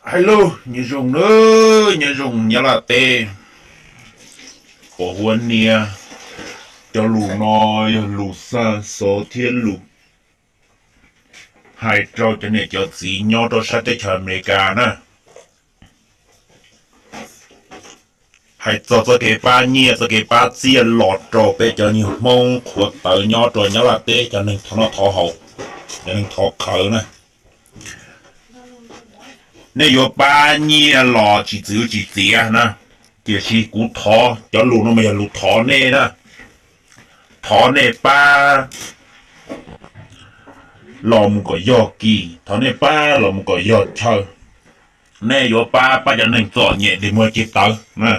Hello, nyob zoo na, nyob zoo Nyab Laj teb, pom huab niab. Cov lus no yog lus xa xov thiab lus hais rau cov niam cov txiv nyob rau sab teb chaws Amelikas na. Hais txog txoj kev pab nyiaj txoj kev pab txiaj los rau peb cov nyuag Hmoob qhuav tawv nyob rau Nyab Laj teb, cov neeg thov noj thov haus, cov neeg thov khawv na. Nej yuav pab nyiaj los tsis txwv tsis txiav na, tiam sis kuv thov, cov lus no mas yog lus thov nej na. Thov nej pab los mus kom yog kis, thov nej pab los mus kom yog chaw. Nej yuav pab, pab cov neeg txom nyem dig muag ceg tawv na.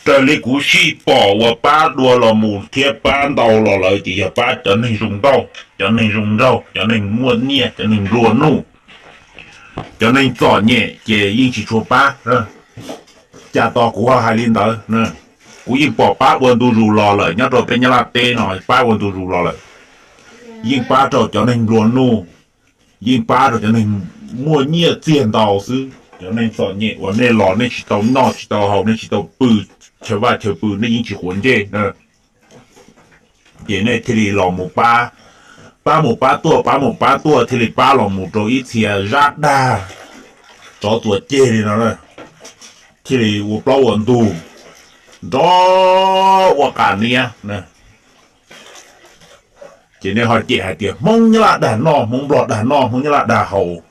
Raws li kuv sij pom uas pab dua los mus thiab pab ntau los lawm ces yog pab cov neeg zoo nkauj, cov neeg zoo nraug, cov neeg muaj nyiaj, cov neeg nplua nuj, cov neeg txom nyem ces yeej tsis tshua pab. Cas tos kuv ho hais li ntawd. Kuv yeej pom pab ua ntu zus los lawm nyob rau peb Nyab Laj teb no, pab ua ntu zus los lawm, yeej pab rau cov neeg nplua nuj, yeej pab rau cov neeg muaj nyiaj txiag ntau xwb. Cov neeg txom nyem uas nej los nej tsis tau noj tsis tau haus, nej tsis tau pw chaw vaj chaw pw, nej yeej tsis quav ntsej, ces nej thiaj li los mus pab, pab mus pab tuaj, pab mus pab tuaj, thiaj li pab los mus rau ib txhia zab dag tsov txuas ceg li no, thiaj li ua plaub ua ntug nrov ua qas niab. Ces nej ho cem hais tias Hmoob Nyab Laj dag noj, Hmoob Nplog dag noj, Hmoob Nyab Laj dag haus.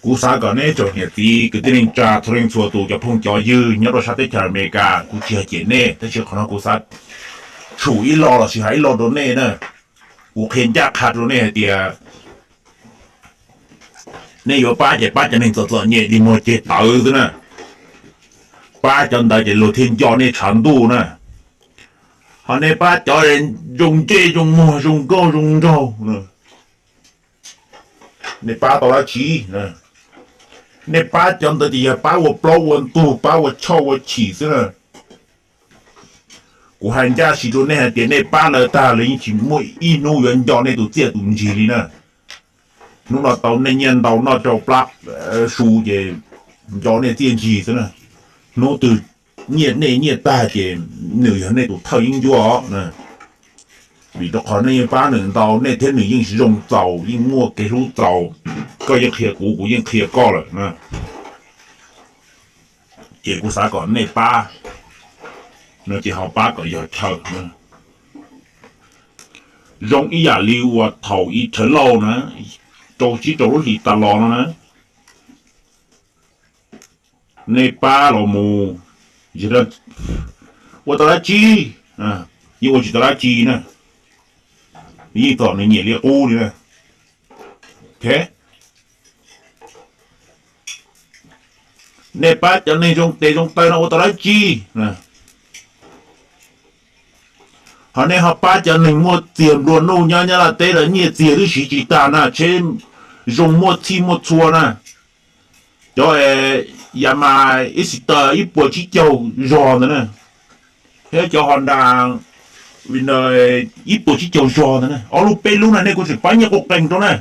Kuv xav kom nej tsoom niam txiv kwv tij neej tsa txhua leej txhua tus, cov phooj cov ywg nyob rau sab teb chaws Amelikas, kuv tsis yog cem nej, tab sis qhov no kuv xav tshum ib lo los sis hais ib lo rau nej na. Kuv qhia ncaj qha rau nej hais tias nej yuav pab ces pab cov neeg txom txom nyem dig muag ceg tawv xwb na. Pab cov ntawd ces luag thiaj nco nej tshav ntuj na. Ho nej pab cov zoo ntsej zoo muag zoo nkauj zoo nraug, nej pab tau dab tsi? Nej pab cov ntawd ces yog pab ua plaub ua ntug, pab ua choj ua chim xwb na. Kuv hais ncaj sim rau nej hais tias nej pab lawv tag lawv yeej tsis muaj ib hnub yuav nco nej tus txiaj tus ntsig li na. Hnub no tau nej nyiaj ntau noj rau plab su ces nco nej txiaj ntsig xwb na. Hnub twg nyiaj nej nyiaj tag ces nws yog nej tus thawj yeeb ncuab. Vim rau qhov nej yeej pab nws ntau, nej thiab nws yeej zoo txaus, yeej muaj kev hlub txaus. Koj yeej qhia kuv, kuv yeej qhia koj lawm. Ces kuv xav kom nej pab no ces ho pab kom yog chaw. Zoo ib yam li uas thaum ib thawv lauj na, rau tsib rau lub hlis tas los no na, nej pab los mus, ua tau dab tsi? Yeej ua tsis tau dab tsi na, yeej txom nws nyiam li qub li na. Nej pab cov neeg zoo tes zoo taw no ua tau dab tsi? Ho nej ho pab cov neeg muaj txiag nplua nuj nyob Nyab Laj teb lawv nyiaj txiag twb siv tsis tag na, tsheb zoo muaj txhij muaj txhua na, cov Yamaha Exeter ib puas tsib caug zog ntawd na, thiab cov Honda ib puas tsib caug zog ntawd na, ob lub peb lub na nej kuj tseem pab nyiaj quj qees rau na.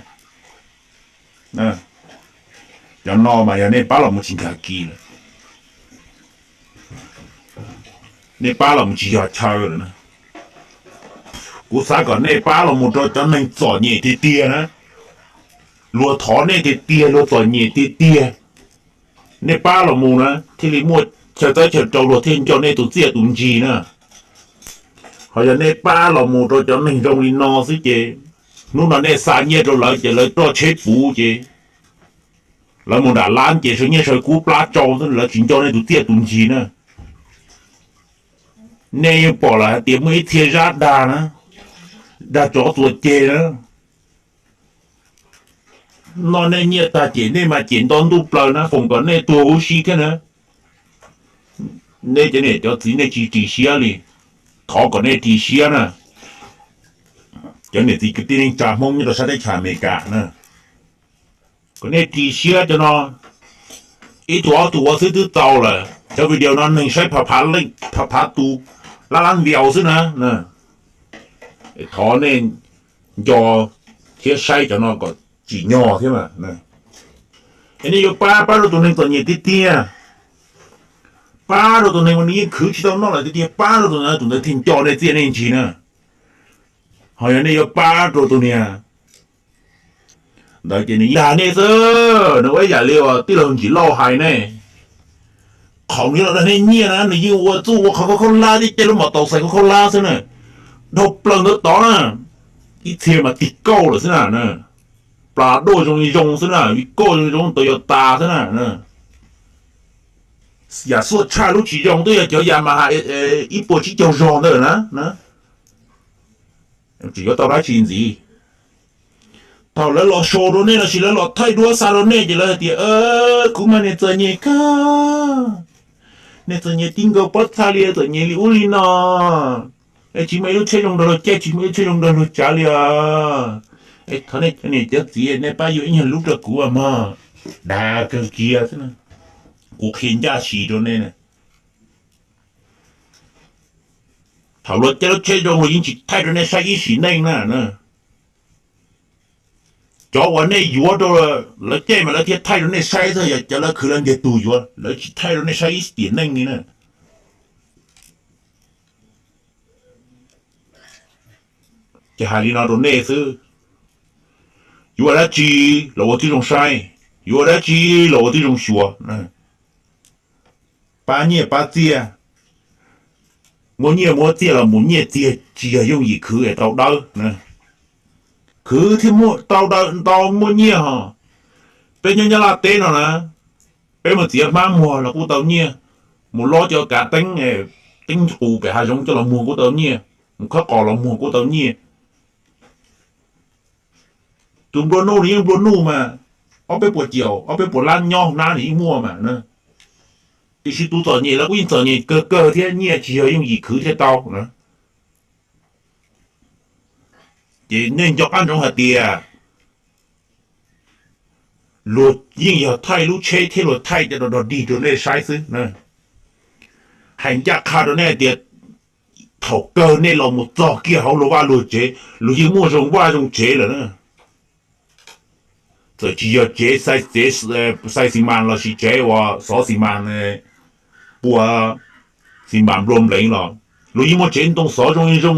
Cov no mas yog nej pab los mus tsis nkag kis lawm, nej pab los mus tsis yog chaw lawm na. Kuv xav kom nej pab los mus rau cov neeg txom nyem tiag tiag na, luag thov nej tiag tiag, luag txom nyem tiag tiag, nej pab los mus na thiaj li muaj chaw txawb chaw rau, luag thiaj nco nej tus txiaj tus ntsig na. Ho yog nej pab los mus rau cov neeg zoo li no xwb ces hnub no nej xa nyiaj rau lawv ces lawv roj tsheb puv ces lawv mus nram lab ces sawv nyiaj sawv kub plab tsau xwb, lawv tsis nco nej tus txiaj tus ntsig na. Nej yeej pom lawm hais tias muaj ib txhia zab dag na, dag tsov txuas ceg na, noj nej nyiaj tag ces nej mas cem nto ntuj plaws na, foom kom nej tuag huv si thiab na. Nej cov niam cov txiv nej tsis ris siab li, thov kom nej ris siab na. Cov niam txiv kwv tij neej tsa Hmoob nyob rau sab teb chaws Amelikas na, kom nej ris siab cov no. Ib tug ob tug ua xwb twb txaus lawm, cov video no neeg saib phav phav tus, lab lab views xwb na. Thov nej nco thiab saib cov no kom tsim nyog thiab mas. Nej yuav pab, pab rau tus neeg txom nyem tiag tiag, pab rau tus neeg uas nws yeej khwv tsis tau noj lawm tiag tiag, pab rau tus ntawd, tus ntawd thiaj nco nej txiaj nej ntsig na. Ho yog nej yuav pab rau tus niag ntawd ces nws dag nej xwb, nws ua ib yam li uas tij laug Ntsim Lauj hais nej. Qhov nws los dag nej nyiaj na, nws yeej ua txuj ua qhov khaub khaub hlab thiab caij lub mos taus xais khaub khaub hlab xwb na. Dhau plaws ntawd tod na, ib txhia mas tig kauj lawm xwb na. Plas duj zoo zoo xwb na, vij kauj zoo zoo Toyota xwb na. Yam xuaj tshaj lub tsis zoo twb yog cov Yamaha ib puas tsib caug zog ntawd na. Tsis yuav tau dab tsi ntxiv. Thaum lawv los show rau nej lossis lawv los thaij duab xa rau nej ces lawv hais tias, kuv mas niag txom nyem kawg, niag txom nyem tib nkaus pob txha li, txom nyem li ub li no, es tsis muaj ib lub tsheb zoo nrog luag caij, tsis muaj ib lub tsheb zoo nrog luag tsav li os. Es thov nej cov niam cov txiv nej pab yuav ib nyuag lub rau kuv mog. Dag kawg kiag xwb, kuv qhia ncaj si rau nej. Thaum luag caij lub tsheb zoo luag yeej tsis thaij rau nej saib ib sim neej na. Cov uas nej yuav rau lawv caij mas lawv thiaj thaij rau nej saib xwb, yog cov lawv khwv lawv ntiag tug yuav lawv tsis thaij rau nej saib ib tiam neej li na. Ces hais li no rau nej xwb, yuav ua dab tsi los ua tib zoo saib, yuav ua dab tsi los ua tib zoo xyuas. Pab nyiaj pab txiaj, muaj nyiaj muaj txiaj los mus nyiaj txiag tsis yog yooj yim khwv es tau dawb. Khwv thiaj muaj tau dawb ntau muaj nyiaj hos. Peb nyob Nyab Laj teb no na, peb mus txiav hmab muag los kuj tau nyiaj, mus lob cov kav teeb, teeb qus pem hav zoov coj los muag kuj tau nyiaj, mus khawb qos los muag kuj tau nyiaj. Tus nplua nuj nws yeej nplua nuj mas, ob peb puas ciaum ob peb puas lab nyob hnab nws yeej muaj mas. Tiam sis tus txom nyem los kuj yeej txom nyem kawg kawg thiab, nyiaj tsis yog yooj yim khwv thiaj tau na. Ces nej nco qab ntsoov hais tias luag yeej yog thaij lub tsheb thiab luag thaij cov dog dig rau nej saib xwb na. Hais ncaj qha rau nej hais tias thaum kawg nej los mus txog kiag hauv luag vaj luag tsev, luag yeej muaj zoo vaj zoo tsev lawm na. Txawm tsis yog tsev, tsev xais xis mas lossis tsev uas xov xis mas, pua xis mas nplua nplev los luag yeej muaj tsev ntoo xov zoo zoo,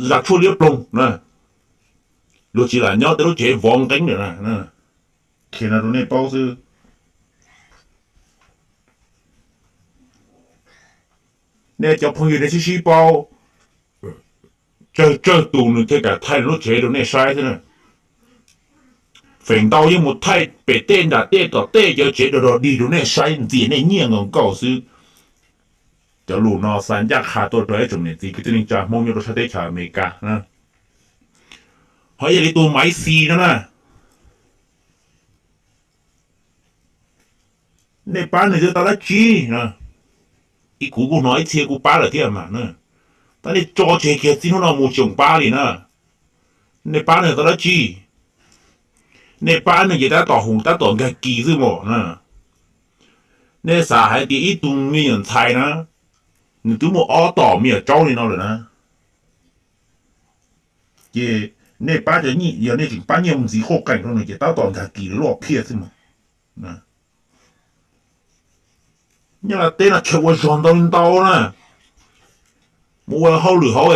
zas tshuaj liab ploog na. Luag tsis lam nyob tej lub tsev vov nqeeb lawm na. Qhia no rau nej paub xwb. Nej cov phooj ywg nej sib sib paub, tsawg tsawg tus nws thiaj kam thaij lub tsev rau nej saib xwb na. Feem ntau yeej mus thaij pem tej nram tej tom tej cov tsev dog dog dig rau nej saib ntxias nej nyiaj nkaus nkaus xwb. Cov lus no xa ncaj qha tuaj rau ib tsoom niam txiv kwv tij neej tsa Hmoob nyob rau sab teb chaws Amelikas na. Ho yog li tus Maiv Xis no na, nej pab nws yuav tau dab tsi? Ib kuv kuj hnov ib txhia kuj pab lawm thiab mas na. Tab nej tso tseg kiag txij hnub no mus tsis pab li na. Nej pab nws tau dab tsi? Nej pab nws ces tab tom hum tab tom nkag kis xwb mos na. Nej xav hais tias ib tug me nyuam ntxhais na, nws twb muaj ob tom me nyuam tsaub li no lawm na, ces nej pab cov nyiaj, yog nej tseem pab nyiaj mus ntxiv qauj qeem rau nws ces tab tom nkag kis loj phiaj xwb mos. Nyob Nyab Laj teb no chaw ua zog ntau li ntau na, mus ua hauj lwm hauv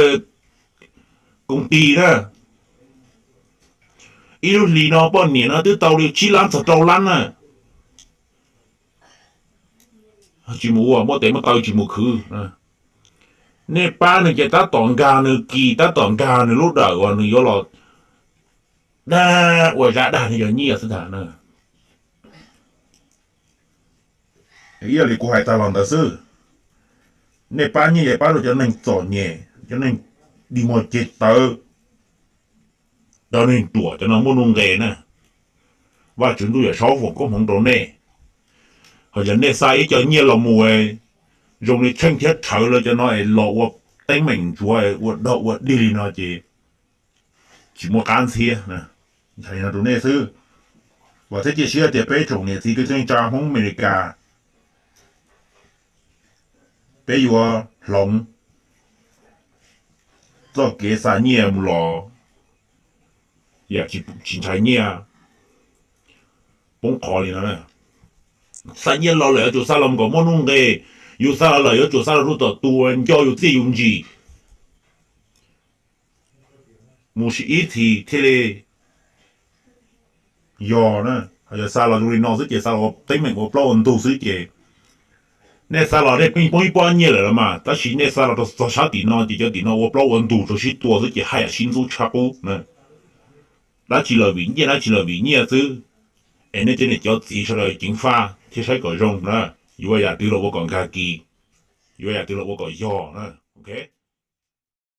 koos tis na, ib lub hlis no poj niam no twb tau li tsib lab txog rau lab na. Tsis mus ua, muaj tes muaj taw tsis mus khwv. Nej pab nws ces tab tom nkag nws kis, tab tom nkag nws lub dawm uas nws yuav los dag ua zaj dag nws cov nyiaj xwb ntag na. Ib yam li kuv hais tag los ntawd xwb, nej pab nyiaj ces pab rau cov neeg txom nyem, cov neeg dig muag ceg tawv, cov neeg ruam, cov no muaj nuj nqes na. Vajtswv ntuj yawm saub foom koob hmoov rau nej. Ho yog nej xa ib co nyiaj los mus zoo li Tsheej thiab Rhawv lawv cov no es los ua teeb meem ntsuav ua dog ua dig li no ces tsis muaj qab ntxhiab. Hais li no rau nej xwb. Vam thiab cia siab tias peb tsoom niam txiv kwv tij neej tsa Hmoob Amelikas, peb yuav hloov txoj kev xa nyiaj mus los, yam tsis ntshai nyiaj poob qho li no. Xa nyiaj los lawm yuav tsum xa los mus kom muaj nuj nqes, yus xa los lawm yuav tsum xa los rau tom tus uas nco yus txiaj yus ntsig mus ib txhis thiaj li yog na. Yog xa los zoo li no xwb ces xa los teeb meem ua plaub ua ntug xwb ces nej xa los nej pheej poob ib pob nyiaj lawm los mas, tab sis nej xa los rau txog sab tim no ces cov tim no ua plaub ua ntug rau sib tua xwb ces haj yam sib ntxub tshaj qub. Dab tsi los vim nyiaj, dab tsi los vim nyiaj xwb. Es nej cov niam cov txiv sawv daws ceev faj thiab saib kom zoo na, yuav ua yam twg los ua kom nkag kis, yuav ua yam twg los ua kom yog na, ok.